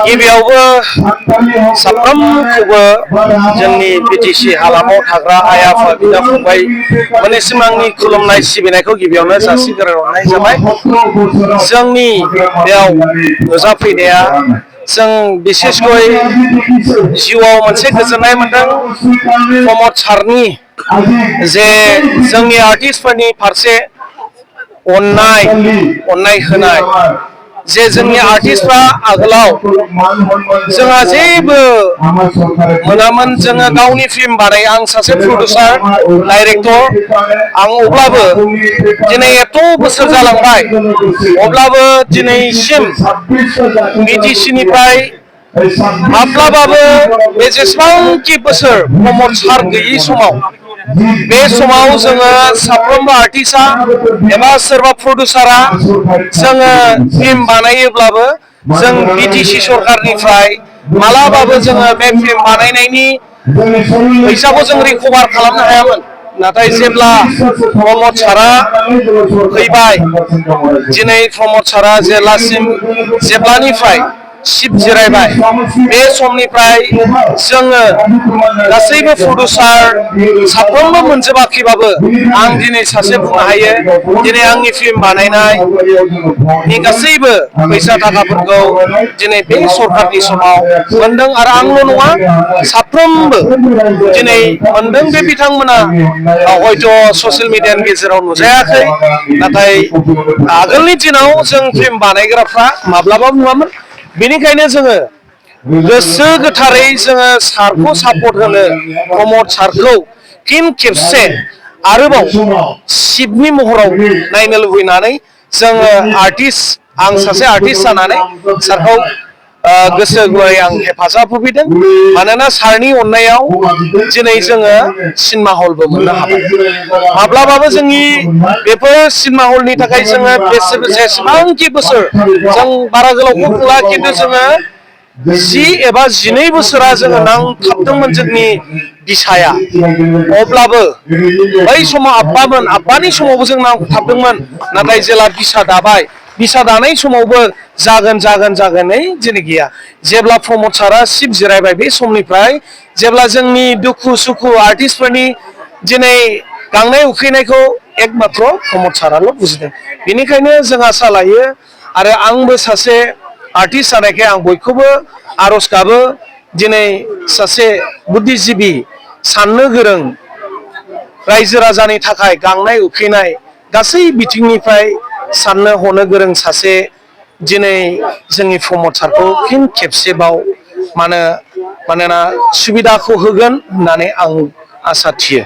गिबियावबो साफ्रोमखौबो जोंनि बिटिसि हालामाव थाग्रा आइ आफा बिदा फंबाय मोननिसिम आंनि खुलुमनाय सिबिनायखौ गिबियावनो जासिग्रोनाय जाबाय। जोंनि बेयाव नुजाफैनाया जों बिसेसकै जिउआव मोनसे गोजोननाय मोनदों। प्रमद सारनि जे जोंनि आर्टिस्टफोरनि फारसे अननाय होनाय, जे जोंनि आर्टिस्टफ्रा आगोलाव जोंहा जेबो मोनामोन, जोङो गावनि फिल्म बानाय, आं सासे प्रडिउसार डाइरेक्टर, आं अब्लाबो दिनै एथ' बोसोर जालांबाय, अब्लाबो दिनैसिम बिटिसिनिफ्राय माब्लाबाबो बे जेसेबांखि बोसोर प्रमद सार गैयि समाव, बे समाव जोङो साफ्रोमबो आर्टिस्टआ एबा सोरबा प्रडिउसारा जोङो फिल्म बानायोब्लाबो जों बिटिसि सरकारनिफ्राय मालाबाबो जोङो बे फिल्म बानायनायनि फैसाखौ जों रिकभार खालामनो हायामोन। नाथाय जेब्ला प्रमद सारा फैबाय, दिनै प्रमद सारा जेब्लानिफ्राय सिट जिरायबाय, बे समनिफ्राय जोङो गासैबो प्रडिउसार साफ्रोमबो मोनजोबाखैबाबो आं दिनै सासे बुंनो हायो, दिनै आंनि फिल्म बानायनायनि गासैबो फैसा थाखाफोरखौ दिनै बे सरकारनि समाव मोनदों। आरो आंल' नङा, साफ्रोमबो दिनै मोनदों। बे बिथांमोना हयथ' ससियेल मिडियानि गेजेराव नुजायाखै, नाथाय आगोलनि दिनाव जों फिल्म बानायग्राफ्रा माब्लाबाबो नुवामोन। बेनिखायनो जोङो गोसो गोथारै जोङो सारखौ सापर्ट होनो, प्रमद सारखौ फिन खेबसे आरोबाव सिफनि महराव नायनो लुबैनानै जोङो आं सासे आर्टिस्ट जानानै सारखौ गोसो गुवारै आं हेफाजाब होफैदों। मानोना सारनि अननायाव दिनै जोङो सिनेमा हलबो मोननो हाबाय। माब्लाबाबो जोंनि बेफोर सिनेमा हलनि थाखाय जोङो जेसेबांखि बोसोर, जों बारा गोलावखौ बुंला, खिन्थु जोङो 10 एबा 12 बोसोरा जोङो नांथाबदोंमोन जोंनि बिसाया। अब्लाबो बै समाव आब्बानि समावबो जों नांथाबदोंमोन। नाथाय जेला बिसा दाबाय, बिसा दानाय समावबो जागोनै दिनै गैया। जेब्ला प्रमद सारा सिट जिरायबाय, बे समनिफ्राय जेब्ला जोंनि दुखु सुखु आर्टिस्टफोरनि दिनै गांनाय उखैनायखौ एकमात्र प्रमद साराल' बुजिदों। बेनिखायनो जों आसा लायो, आरो आंबो सासे आर्टिस्ट जानायखाय आं बयखौबो आर'ज गाबो, दिनै सासे बुद्धिजिबि, साननो गोरों, रायजो राजानि थाखाय गांनाय उखैनाय गासै बिथिंनिफ्राय साननो हनो गोरों सासे दिनै जोंनि प्रमद सारखौ फिन खेबसेबाव मानोना सुबिदाखौ होगोन होननानै आं आसा थियो।